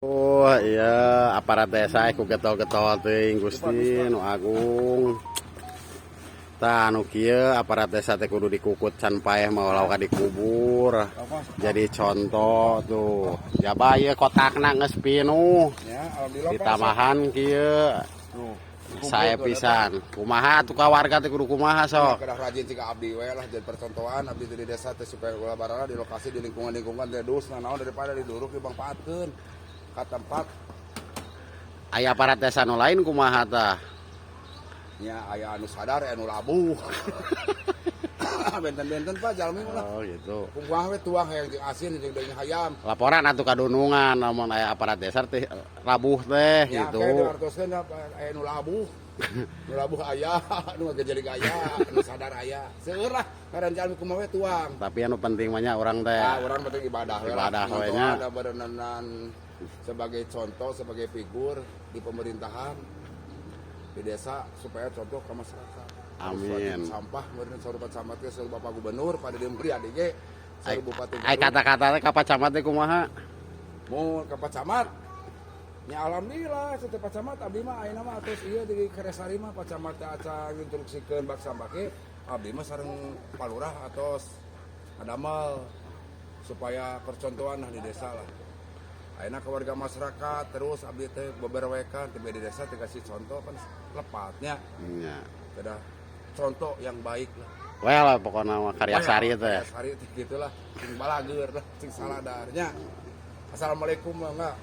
Oh iya, aparat desa ku getol-getol teuing, Gusti nu agung. Tah, anu kieu aparat desa teh kudu dikukut can paeh mah, ulah ka dikubur. Jadi contoh tuh. Jaba ieu kotakna geus pinuh. Ya, alhamdulillah, Pak. Ditambahan kieu. Tuh. Sae pisan. Kumaha tuh ka warga teh kudu kumaha sok? Kedah rajin jika abdi we lah, jadi percontohan abdi teh di desa teh supaya ulah barala di lokasi, di lingkungan-lingkungan teh dus nah naon, daripada diduruk dimangfaatkeun ka tempat. Aya aparat desa nu lain kumaha tah? Nya aya anu sadar, aya anu labuh. Benten-benten, Pak, jalmi lah. Oh gitu. Kumaha we tuang hayang jeung asin jeung daging hayam. Laporan atuh ka dunungan lamun aya aparat desa teh labuh teh Ya, gitu. Kayak diartoskeun aya nu labuh. Nu labuh aya, nu ngagejelig aya, nu sadar aya. Seueur lah ngaran jalmi, kumaha we tuang. Tapi anu penting mah nya urang teh. Ah, urang penting ibadah we lah. Ibadah we nya. Ada berenanan sebagai contoh, sebagai figur di pemerintahan di desa supaya contoh ke masyarakat. Harus Amin. rajin sampah, kemudian sarupat camat ge, saur Bapak Gubernur pada di Mulyadi ge, saur Bupati Ai Garut. Kata-kata teh ka Pak Camat teh kumaha? Mau ke Pak Camat. Ya alhamdulillah, setiap Pak Camat abdi mah ayeuna mah atos ieu di Karyasari mah Pak Camat teh acan nginstruksikeun bak sampah ge, abdi mah sareng Pak Lurah atos ngadamel supaya percontohan lah di desa lah. Ayeuna ke warga masyarakat terus abdi teh beberwekan tiba di desa teh kasih contoh kan lepatnya. Nya. Kedah contoh yang baik lah. Well, pokoknya mah Karyasari teh. Karyasari teh gitulah, sing balageur lah, sing saladarnya. Assalamualaikum, enggak.